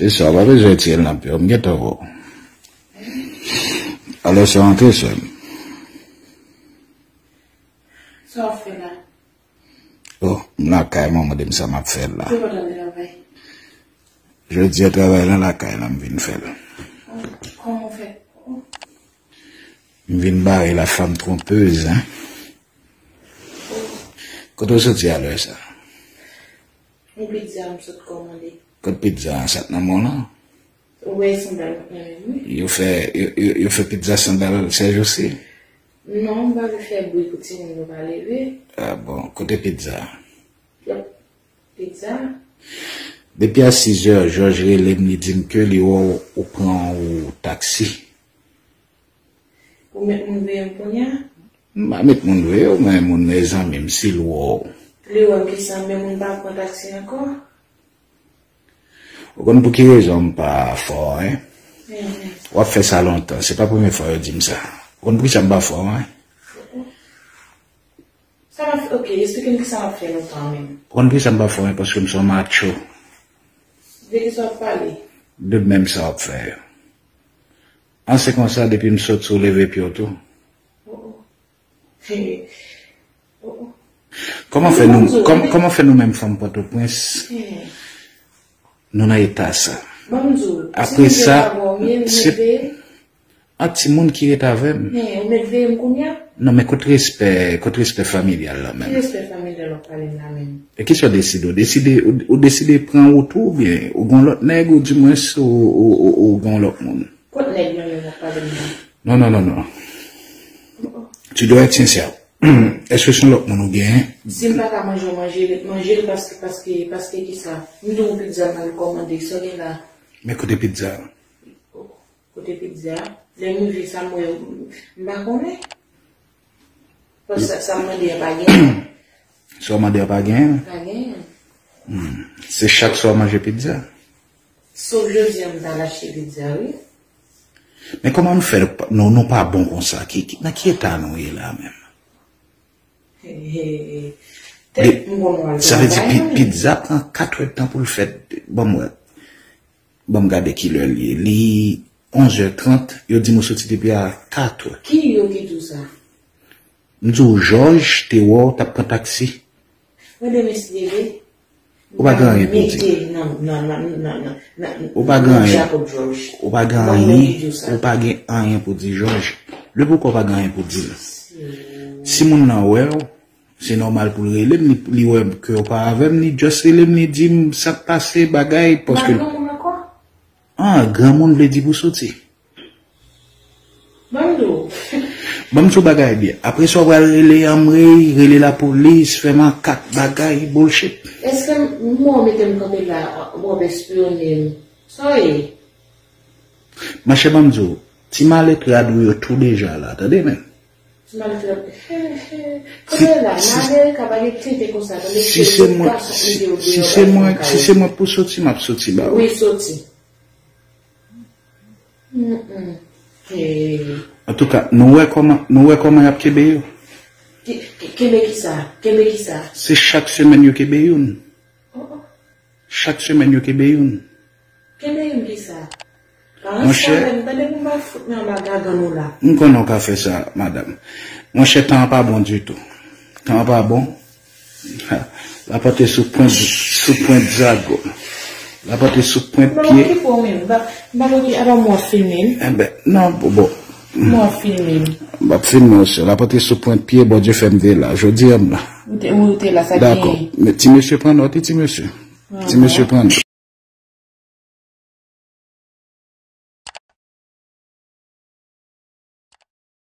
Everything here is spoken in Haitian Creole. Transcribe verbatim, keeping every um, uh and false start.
Se sa, w pa bezwen retire l nan pye w, m gentan wè w. Alò, sa rantre, sè m. Sa w ap fè la? Oh, m lakay mwen, mande m sa m ap fè la. Ki bò w travay? Jodi a, travay la lakay la, m vin fè l. Oh, kòman w fè? Oh. M vin bare la femme trompeuse, hein. Oh. Kote w soti a lè sa? Yon pizza m sot kòmande. Kot pizza a? Sa k nan men w lan? Ou wè sandal mwen nan men m, wi. Yo fè, yo, yo, yo fè pizza sandal sèjousi? Non, m pa vle fè bri pou timoun yo pa leve. Ah bon, kote pizza? Yap, pizza. Depi a sizè, Jòj rele m, li di m ke li wè w, ou pran ou taksi. Ou met moun veye m kounye a? M pa met moun veye w, men moun e zanmi m, si l wè w. Li wè m kisa, men moun pa pran taksi ankò? Ou konn pou ki rezon m pa fè w anyen? Mhm. W ap fè sa lontan, se pa premye fwa yo di m sa. Ou konn poukisa m pa fè w anyen? Sa m ap fè, ok, eksplike m kisa m ap fè lontan menm. Ou konn poukisa m pa fè w anyen? Paske m se yon macho. De kisa w ap pale? De menm sa w ap fè yo. An se konsa, depi m sot sou leve pye w tou. Oh, oh. He. Oh, oh. Kòman fè nou, kòm, kòman fè nou menm fanm Pòtoprens, nou nan eta sa? Apre sa, se a timoun ki ret avè m. He, ou met veye m kounye a? Non, men kot respè, kot respè familyal la menm? Ki respè familyal w ap pale m la menm? E kisa w deside? Ou deside, ou, ou deside pran wout ou oubyen ou gon lòt nèg ou dimwens ou, ou, ou, ou gon lòt moun? Kot nèg nan men w ap pale m nan? Non, non, non, non. Tu dois être sincère. Èske se yon lòt moun ou genyen? Si m pa ka manje, w manje, manje l paske, paske, paske kisa? M di w pizza m al kòmande, sa w gen la? Men kote pizza a? Kote pizza a? Lè m rive sa m wè, m pa konnen. Paske sa, sa m mande a pa genyen. Sa w mande a pa genyen? Pa genyen. Hmm. Se chak swa w manje pizza? Sof jodi a m t al achte pizza, wi. Men kòman nou fè, nou, nou pa bon konsa? Ki, ki, nan ki eta nou ye la menm? He, he, he. Tèt m konn w al travay. Sa vle di pi-, pizza pran kat è tan pou l fèt. Ban m wè. Ban m gade kilè l ye. Li onz è trant, yo di m ou soti depi a kat è. Ki yo ki di w sa? M di w, Jòj te wè w t ap pran taksi. Mwen demen si Dye vle. Ou pa gen anyen pou di. Ou pa gen anyen. Ou pa gen anyen. Ou pa gen anyen pou di, Jòj. Lè poukò w pa gen anyen pou di l? Si moun nan wè w, se nòmal pou l rele m, li, li wè ke w pa avè m, li just rele m, li di m sa k pase, bagay, paske. An, granmoun vle di pou soti. Ban m di w. Ban m di w bagay byen. Apre sa, w pral rele anmwey, rele lapolis, fè makak, bagay, bullshit. Èske m, m wè w mete m kanpe la, w ap espyone m? Sa w ye? Machè, ban m di w, ti malèt rad ou yo tou deja la, tande men. Ti malèt rad, he, he. Kote la, nan Amerika pa gen tenten konsa, tande. Si se mwen, si se mwen, si se mwen pou soti, m ap soti ba ou. Wi, soti. Mm, mm. Antouka, nou wè kòman, nou wè kòman y ap kenbe yo? Ki, ki, kenbe kisa? Kenbe kisa? Se chak semèn yo kenbe youn. Oh, oh. Chak semèn yo kenbe youn. Kenbe youn kisa? Monchè, tande pou m pa fout men anba gagann ou la. M konnen w ka fè sa, madanm. Monchè, tan an pa bon ditou. Tan an pa bon. Ha, lapòt e sou pwent, sou pwent zago. Lapòt e sou pwent pye. Okipe w menm. M pa, m pa konn ki, apa m w ap filme m? Enben, non, bon, bon. M w ap filme m. M ap filme w, sè. Lapòt e sou pwent pye, Bondye fè m te la. Jodi a m la. Ou te, ou te la, sa ki. Dakò. Men ti mesye pran nòt, wi, ti mesye. Ti mesye pran nòt.